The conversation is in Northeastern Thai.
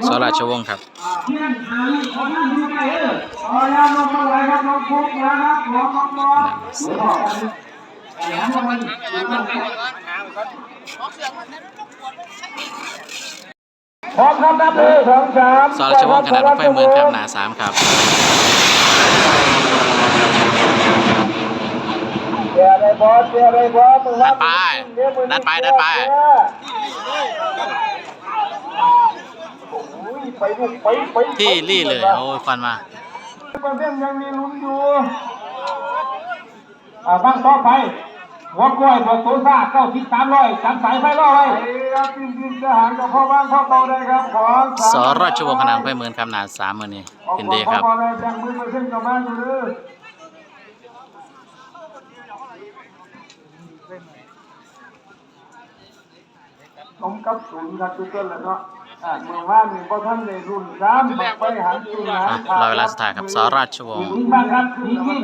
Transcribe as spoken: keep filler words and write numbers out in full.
ส.ราชวงศ์ครับ พร้อมครับ นับหนึ่งสองสาม ส.ราชวงศ์ ขนาดรถไฟเมืองครับ หน้าสามครับ เชียร์ได้บอส เชียร์ได้บอส ดันไป ดันไป ดันไป ไปลูกไปไป ที่ลี่เลย โอ้ย ควันมา เปอร์เซ็นต์ยังมีลุ้นอยู่ อ่า บังต่อไป หัวกล้วยบวกโตซ่า เก้าสิบ สามร้อย จับสายไฟรอไว้ ครับ ทีมทีมทหารกับพ่อบ้านพ่อเบาได้ครับ ของ ส.ราชวงศ์ ขนาดรถไฟเมืองครับ หน้าสาม มื้อนี้ เป็นเดย์ครับ พ่อเบาได้แบ่งมือเปอร์เซ็นต์กับบ้านอยู่เด้อ สมกับศูนย์ครับทุกคนแล้วเนาะ อ่า เมื่อวานนี้บ่ทันได้รุ่นสามไปหันกินหา อ่ะ รอเวลาสุดท้ายครับ ส.ราชวงศ์ บ้านครับ มีที่